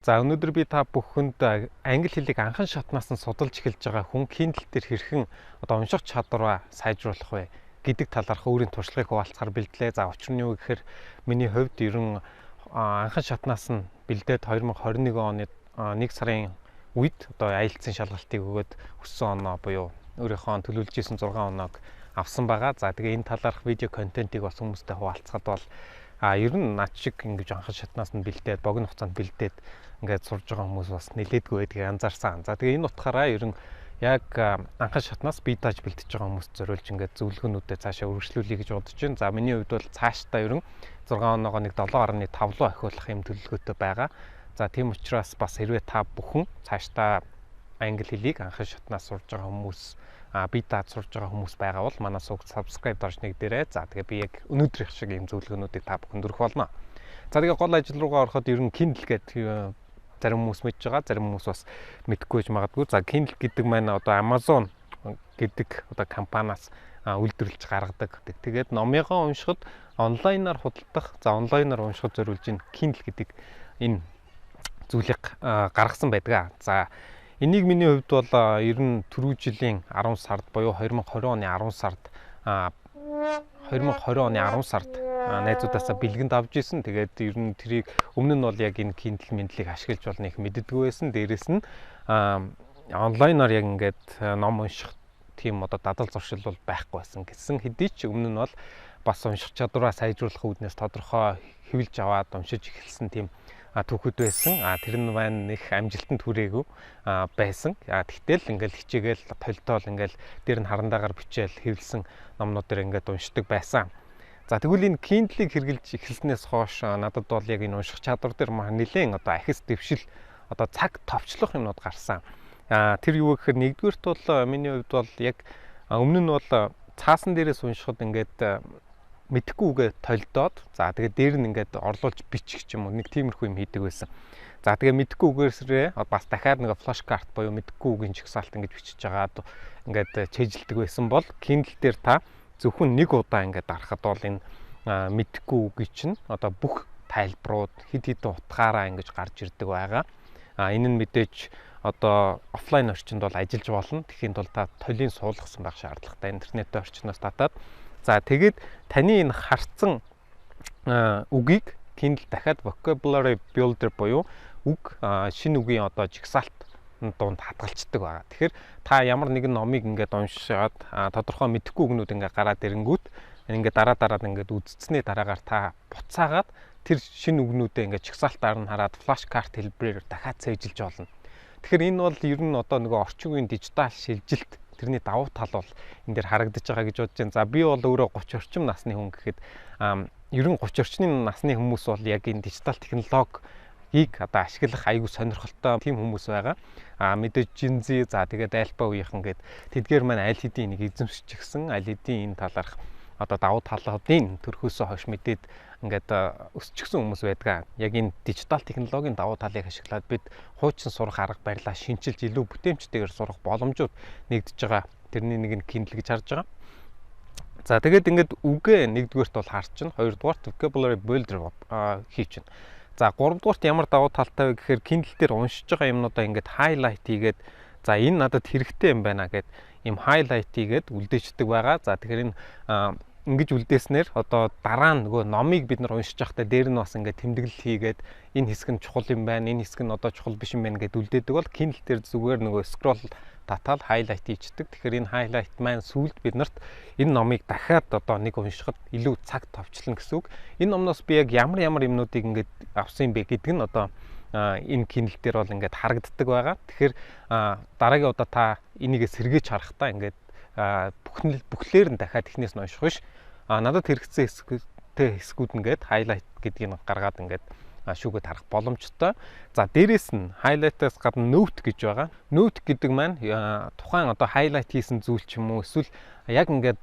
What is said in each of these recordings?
За, өнөөдөр би та бүхэнд англи хэлийг анхан шатнаас нь судалж эхэлж байгаа хүн Kindle дээр хэрхэн одоо унших чадвараа сайжруулах вэ гэдэг талаарх өөрийн туршлагыг хуваалцахаар бэлдлээ. За, учир нь юу гэхээр миний хувьд ер нь анхан шатнаас нь бэлдээд 2021 оны 1 сарын үед одоо IELTS-ийн шалгалтыг өгөөд өссөн оноо буюу өөрийнхөө төлөвлөж исэн 6 оноог авсан байгаа. За, тэгээ энэ талаарх видео контентыг бас хүмүүстэй хуваалцахад бол ер нь над шиг ингэж анхан шатнаас нь бэлдээд, богино хугацаанд бэлдээд ингээд сурж байгаа хүмүүс бас нэлээдгүй байдгийг анзаарсан. За, тэгээ энэ утгаараа ер нь яг анхан шатнаас бие дааж бэлдэж байгаа хүмүүст зориулж ингээд зөвлөгөөнүүдэд цаашаа үргэлжлүүлэе гэж бодож байна. За, миний хувьд бол цаашдаа ер нь 6 оноогоо нэг 7.5 руу ахиулах юм төлөвлөгөөтэй байгаа. За, тийм учраас бас хэрвээ та бүхэн цаашдаа англи хэлийг анхан шатнаас сурж байгаа хүмүүс, бие дааж сурж байгаа хүмүүс байгаа бол манай сувг subscribe дарж нэгдээрэй. За, тэгээ би яг өнөөдрийнх шиг ийм зөвлөгөөнүүдийг та бүхэнд өргөх болно. За, тэгээ гол ажил руугаа ороход ер нь Kindle гэдэг зарим хүмүүс мэдж байгаа, зарим хүмүүс бас мэдэхгүй байж магадгүй. За, Kindle гэдэг маань одоо Amazon гэдэг одоо компаниас үйлдвэрлэж гаргадаг. Тэгээд номыгоо уншихад онлайнаар худалдах, за, онлайнаар уншихад зориулж энэ Kindle гэдэг энэ зүйлийг гаргасан байдаг. За, энийг миний хувьд бол ер нь түрүү жилийн 10 сард буюу 2020 оны 10 сард, 2020 оны 10 сард найзуудаасаа бэлгэнд авч исэн. Тэгээд ер нь тэрийг өмнө нь бол яг энэ Kindle Mindle-ийг ашиглаж бол нэг мэддэггүй байсан. Дээрээс нь онлайнаар яг ингээд ном унших тийм одоо дадал зуршил бол байхгүй байсан. Гэсэн хэдий ч өмнө нь бол бас унших чадвараа сайжруулах үүднээс тодорхой хэвлэж аваад уншиж эхэлсэн тийм түүхүүд байсан. Тэр нь маань нэг амжилтанд хүрээгүй байсан. Тэгтэл ингээл хичээгээл толтоол ингээл дээр нь харандаагаар бичээл хэвлсэн номнууд дээр ингээд уншдаг байсан. За, тэгвэл энэ Kindle-ийг хэрэглэж эхэлснээс хойш надад бол яг энэ унших чадвар дээр нэлээд одоо ахис дэвшил, одоо цаг товчлох юмнууд гарсан. Тэр юу гэхээр нэгдүгээрт бол миний хувьд бол яг өмнө нь бол цаасан дээрээс уншихад ингээд мэдэхгүй үгээ толдоод, за, тэгээд дээр нь ингээд орлуулж бичих ч юм уу, нэг тиймэрхүү юм хийдэг байсан. За, тэгээ мэдэхгүй үгээрсрээ бас дахиад нэг flash card буюу мэдэхгүй үгийн жагсаалт ингэж бичиж агаад ингээд цээжилдэг байсан бол Kindle дээр та зөвхөн нэг удаа ингээд дарахад бол энэ мэдэхгүй үгийг чинь одоо бүх тайлбарууд хэд хэдэн утгаараа ингэж гарч ирдэг байгаа. Энэ нь мэдээж одоо офлайн орчинд бол ажиллаж болно. Тэгэхийн тулд та толийг суулгасан байх шаардлагатай. Интернетийн орчноос татаад. За, тэгээд таны энэ харцсан үгийг Kindle дахиад vocabulary builder буюу үг, шинэ үгийн одоо жагсаалт дунд хадгалцдаг байгаа. Тэгэхээр та ямар нэгэн номыг ингээд уншаад тодорхой мэдэхгүй үгнүүд ингээд гараад ирэнгүүт ингээд дараа дараад ингээд үзсэний дараагаар та буцаагаад тэр шинэ үгнүүдээ ингээд жагсаалтаар нь хараад flash card хэлбэрээр дахиад цээжилж болно. Тэгэхээр энэ бол ер нь одоо нөгөө орчин үеийн дижитал шилжилт, тэрний давуу тал бол энэ дээр харагдаж байгаа гэж бодож байна. За, би бол өөрөө 30 орчим насны хүн гэхэд ер нь 30 орчны насны хүмүүс бол яг энэ дижитал технологиг одоо ашиглах аягүй сонирхолтой тийм хүмүүс байгаа. Мэдээж Gen Z, за, тэгээд Alpha үеийнхэн гээд тэдгээр маань аль хэдийн нэг эзэмшчихсэн, аль хэдийн энэ талаарх одоо давуу талуудын төрхөөсөө хойш мэдээд ингээд өсчихсөн хүмүүс байдаг. Яг энэ дижитал технологийн давуу талыг ашиглаад бид хуучин сурах арга барилаа шинчилж, илүү бүтээмжтэйгээр сурах боломжууд нэгдэж байгаа. Тэрний нэг нь Kindle гэж харж байгаа. За, тэгээд ингээд үгээ нэгдүгээрт бол харчин, хоёрдугаарт vocabulary builder хийчин. За, гуравдугаарт ямар давуу талтай вэ гэхээр Kindle дээр уншиж байгаа юмнуудаа ингээд highlight хийгээд, за, энэ надад хэрэгтэй юм байна гэд ийм highlight хийгээд үлдээчдэг байгаа. За, тэгэхээр энэ ингэж үлдээснээр одоо дараа нь нөгөө номыг бид нар уншиж байхдаа дээр нь бас ингээд тэмдэглэл хийгээд, энэ хэсэг нь чухал юм байна, энэ хэсэг нь одоо чухал биш юм байна гэд үлдээдэг бол Kindle дээр зүгээр нөгөө scroll татаал highlight хийчдэг. Тэгэхээр энэ highlight маань сүүлд бид нарт энэ номыг дахиад одоо нэг уншихад илүү цаг товчлно гэсэн үг. Энэ номноос би яг ямар ямар юмнуудыг ингээд авсан юм бэ гэдэг нь одоо энэ Kindle дээр бол ингээд харагддаг байгаа. Тэгэхээр дараагийн удаа та энийгээ сэргийж харахтаа ингээд бүхлээр нь дахиад эхнээс нь унших биш. Надад хэрэгцээ хэсэгтэй хэсгүүд ингээд highlight гэдгийг гаргаад ингээд шүүгээд харах боломжтой. За, дээрэс нь highlight-аас гадна note гэж байгаа. Note гэдэг маань тухайн одоо highlight хийсэн зүйл ч юм уу, эсвэл яг ингээд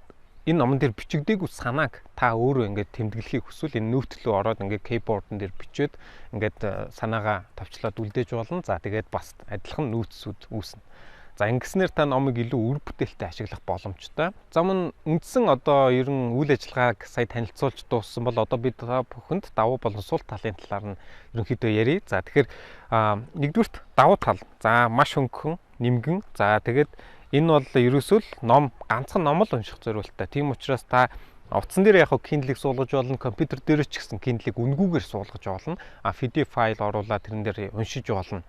энэ номон дээр бичигдээгүй санааг та өөрөө ингээд тэмдэглэхийг хүсвэл энэ note руу ороод ингээд keyboard-н дээр бичээд ингээд санаагаа товчлоод үлдээж болно. За, тэгээд бас адилхан notes-үүд үүснэ. За, ингэснээр та номыг илүү үр бүтээлтэй ашиглах боломжтой. За, мөн үндсэн одоо ер нь үйл ажиллагааг сая танилцуулж дууссан бол одоо би та бүхэнд давуу болон сул талын талаар нь ерөнхийдөө ярья. За, тэгэхээр нэгдүгээрт давуу тал. За, маш хөнгөн, нэмгэн. За, тэгээд энэ бол ерөөсөө л ном, ганцхан ном л унших зориулттай. Тийм учраас та утсан дээр яг Kindle-ийг суулгаж болно, компьютер дээр ч гэсэн Kindle-ийг үнгүүгээр суулгаж болно. PDF файл оруулаад тэрэн дээр уншиж болно.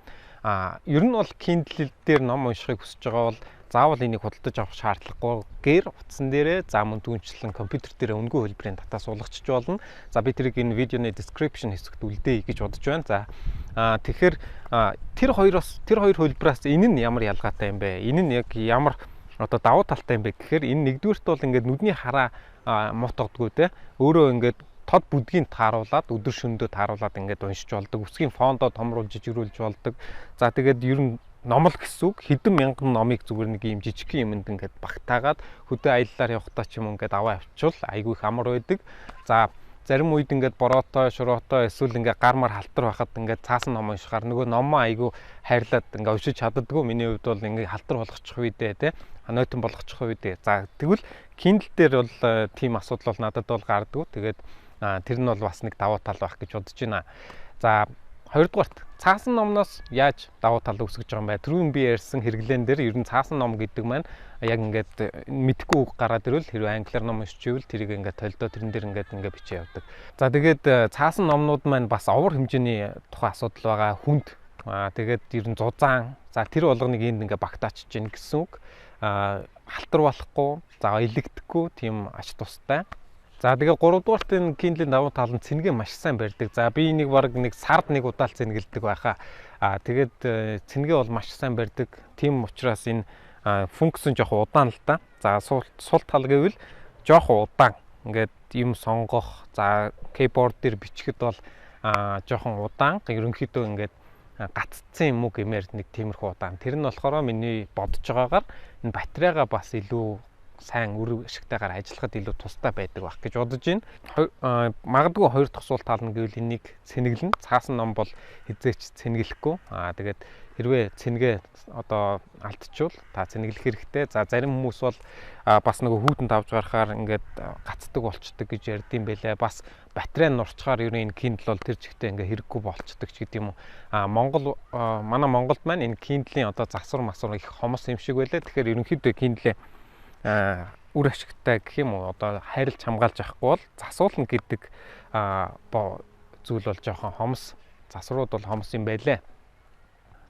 Ер нь бол Kindle дээр ном уншихыг хүсэж байгаа бол заавал энийг худалдаж авах шаардлагагүйгээр утсан дээрээ, за мөн түүнчлэн компьютер дээрээ үнэгүй хэлбэрийн татаа суулгачих болно. За, би тэрийг энэ видеоны description хэсэгт үлдээе гэж бодож байна. За, тэгэхээр тэр хоёр хэлбэраас энэ нь ямар ялгаатай юм бэ? Энэ нь яг ямар одоо давуу талтай юм бэ гэхээр энэ нэгдүгээрт бол ингээд нүдний хараа муутгадгүй те, өөрөө ингээд тод бүдгийг тааруулаад, өдөр шөнөдөө тааруулаад ингээд уншиж болдог. Үсгийн фондоо томруулж, жижигрүүлж болдог. За, тэгээд ер нь ном л гэсэн үг, хэдэн мянган номыг зүгээр нэг юм жижиг юмд ингээд багтаагаад хөдөө аяллаар явахдаа ч юм ингээд аваа авчвал айгүй их амар байдаг. За, зарим үед ингээд бороотой, шороотой эсвэл ингээд гар мар халтар байхад ингээд цаасан ном уншихаар нөгөө номоо айгүй хайрлаад ингээд уншиж чаддаггүй. Миний хувьд бол ингээд халтар болгочих үедээ те, нойтон болгочих үедээ. За, тэгвэл Kindle дээр бол тийм асуудал бол надад бол гардаггүй. Тэгээд тэр нь бол бас нэг давуу тал байх гэж бодож байна. За, хоёрдугаарт цаасан номноос яаж давуу тал үүсгэж байгаа юм бэ? Түрүүн би ярьсан хэрэглээн дээр ер нь цаасан ном гэдэг маань яг ингээд мэдэхгүй үг гараад ирвэл, хэрвээ англиар ном уншиж ивэл тэрийг ингээд толдоо тэрэн дээр ингээд бичээ явдаг. За, тэгээд цаасан номнууд маань бас овор хэмжээний тухай асуудал байгаа, хүнд. Тэгээд ер нь зузаан. За, тэр болгоныг энд ингээд багтаачиж гин гэсэн үг. Халтар болохгүй, за илэгдэхгүй, тийм ач тустай. За, тэгээ гуравдугаарт энэ Kindle-ийн давуу тал нь цэнгээ маш сайн барьдаг. За, би энийг баг нэг сард нэг удаа л цэнгэлдэг байхаа. Тэгээд цэнгээ бол маш сайн барьдаг. Тийм учраас энэ функц нь жоохон удаан л да. За, сул тал гэвэл жоохон удаан. Ингээд юм сонгох, за keyboard дээр бичихэд бол жоохон удаан. Ерөнхийдөө ингээд гаццсан юм уу гэмээр нэг тиймэрхүү удаан. Тэр нь болохоор миний бодож байгаагаар энэ батарейгаа бас илүү сайн үр ашигтайгаар ажиллахад илүү тустай байдаг байх гэж бодож байна. Магадгүй хоёр дахь сул тал нь гэвэл энийг цэнэглэн. Цаасан ном бол хэзээ ч цэнэглэхгүй. Тэгээд хэрвээ цэнгээ одоо алдчихвал та цэнэглэх хэрэгтэй. За, зарим хүмүүс бол бас нөгөө хүүтэнд авч гарахаар ингээд гацдаг болчдөг гэж ярьдсан байлээ. Бас батарей нурчхаар ер нь энэ Kindle бол тэр чигтээ ингээ хэрэггүй болчдөг ч гэдэг юм уу. Монгол, манай Монголд маань энэ Kindle-ийн одоо засвар масвар их хомос юм шиг байлаа. Тэгэхээр ерөнхийдөө Kindle үр ашигтай гэх юм уу, одоо хайрлж хамгаалж авахгүй бол засуулна гэдэг зүйл бол жоохон хомс, засварууд бол хомс юм байлээ.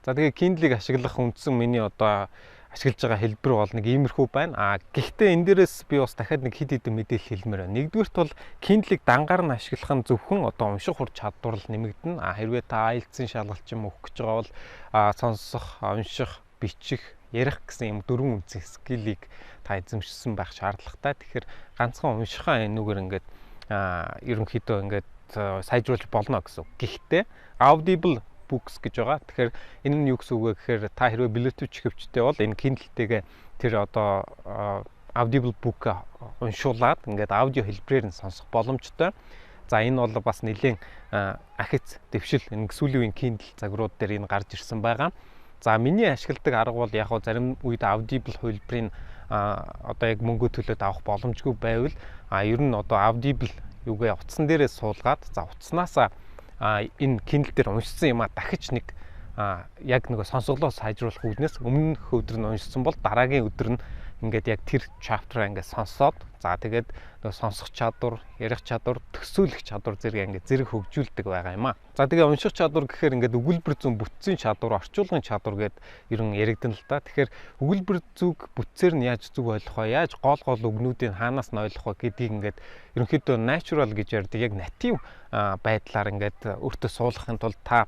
За, тэгээ Kindle-ийг ашиглах үндсэн миний одоо ашиглаж байгаа хэлбэр бол нэг иймэрхүү байна. Гэхдээ энэ дээрээс би бас дахиад нэг хэд хэдэн мэдээлэл хэлмээр байна. Нэгдүгээрт бол Kindle-ийг дангаар нь ашиглах нь зөвхөн одоо унших ур чадвар л нэмэгдэнэ. Хэрвээ та IELTS-ийн шалгалт ч юм өгөх гэж байгаа бол сонсох, унших, бичих, ярих гэсэн юм дөрвөн үндсэн skill ийг та эзэмшсэн байх шаардлагатай. Тэгэхээр ганцхан уншихаа энүүгээр ингээд ерөнхийдөө ингээд сайжруулж болно гэсэн. Гэхдээ Audible Books гэж байгаа. Тэгэхээр энэ нь юу гэсэн үг вэ гэхээр та хэрвээ Bluetooth чихвчтэй бол энэ Kindle-тэйгээ тэр одоо Audible book уншуулад ингээд аудио хэлбэрээр нь сонсох боломжтой. За, энэ бол бас нэлээд ахиц дэвшил, энэ сүүлийн үеийн Kindle загварууд дээр энэ гарч ирсэн байгаа. За, миний ашигладаг арга бол яг гоо зарим үед Audible хувилбарыг одоо яг мөнгө төлөөд авах боломжгүй байвал ер нь одоо Audible юугээ утсан дээрээ суулгаад, за утаснаасаа энэ Kindle дээр уншсан юм а дахиж нэг яг нөгөө сонсголоо сайжруулах үүднээс өмнөх өдөр нь уншсан бол дараагийн өдөр нь ингээд яг тэр chapter ингээд сонсоод, за тэгээд нөгөө сонсох чадвар, ярих чадвар, төсөөлөх чадвар зэрэг ингээд зэрэг хөгжүүлдэг байгаа юм а. За, тэгээ унших чадвар гэхээр ингээд өгүүлбэр зүйн бүтцийн чадвар, орчуулгын чадвар гээд ер нь яригдана л да. Тэгэхээр өгүүлбэр зүг бүтцээр нь яаж зүг ойлгох вэ? Яаж гол гол үгнүүдийг хаанаас нь ойлгох вэ гэдгийг ингээд ерөнхийдөө natural гэж ярьдаг. Яг native байдлаар ингээд өөртөө суулгахын тулд та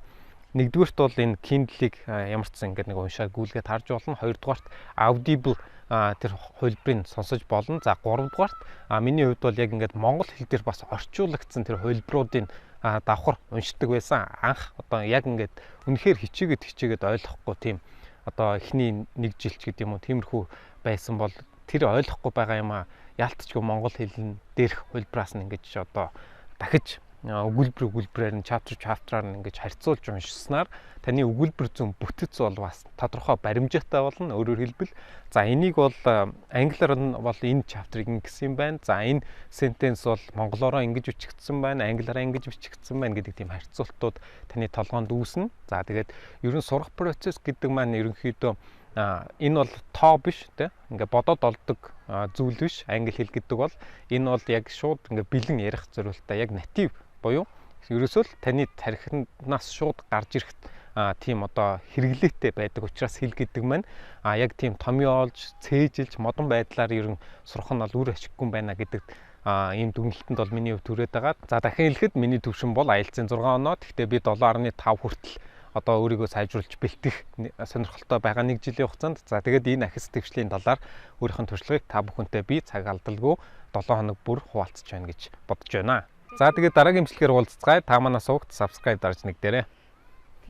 нэгдүгээрт бол энэ Kindle-ийг ямар ч сан ингээд нэг уншаад гүйлгээд харж болно. Хоёрдугаарт Audible тэр хувилбарыг сонсож болно. За, гуравдугаарт миний хувьд бол яг ингээд монгол хэл дээр бас орчуулагдсан тэр хувилбаруудыг давхар уншдаг байсан. Анх одоо яг ингээд үнэхээр хичээгээд хичээгээд ойлгохгүй тийм одоо эхний нэг жил ч гэдэг юм уу, тиймэрхүү байсан бол тэр ойлгохгүй байгаа юм а яалтчгүй монгол хэлэн дээрх хувилбараас нь ингэж одоо дахиж Өгүүлбэр өгүүлбэрээр нь, chapter chapter-аар нь ингэж харьцуулж уншсанаар таны өгүүлбэр зүйн бүтэц бол бас тодорхой баримжаатай болно. Өөрөөр хэлбэл, за, энийг бол англиар нь бол энэ chapter-ыг ингэсэн юм байна. За, энэ sentence бол монголоороо ингэж бичигдсэн байна, англиараа ингэж бичигдсэн байна гэдэг тийм харьцуултууд таны толгоонд үүснэ. За, тэгээд ер нь сурах процесс гэдэг маань ерөнхийдөө энэ бол тоо биш, те, ингээ бодоод олдог зүйл биш. Англи хэл гэдэг бол энэ бол яг шууд ингээ бэлэн ярих зориултаа, яг native буюу ерөөсөө л таны тархинаас шууд гарч ирэх тийм одоо хэрэглээтэй байдаг учраас хэл гэдэг маань яг тийм томьёолж, цээжилж, модон байдлаар ер нь сурах нь бол үр ашиггүй байна гэдэг ийм дүгнэлтэнд бол миний хувьд хүрээд байгаа. За, дахин хэлэхэд миний төвшин бол IELTS-ийн 6 оноо. Гэхдээ би 7.5 хүртэл одоо өөрийгөө сайжруулж бэлтгэх сонирхолтой байгаа нэг жилийн хугацаанд. За, тэгээд энэ ахис дэвшлийн талаар өөрийнх нь туршлагыг та бүхэнтэй би цаг алдалгүй 7 хоног бүр хуваалцаж байна гэж бодож байна. За, тэгээд дараагийн бичлэгээр уулзацгаая. Та манай сувагт subscribe дарж нэг дээрээ.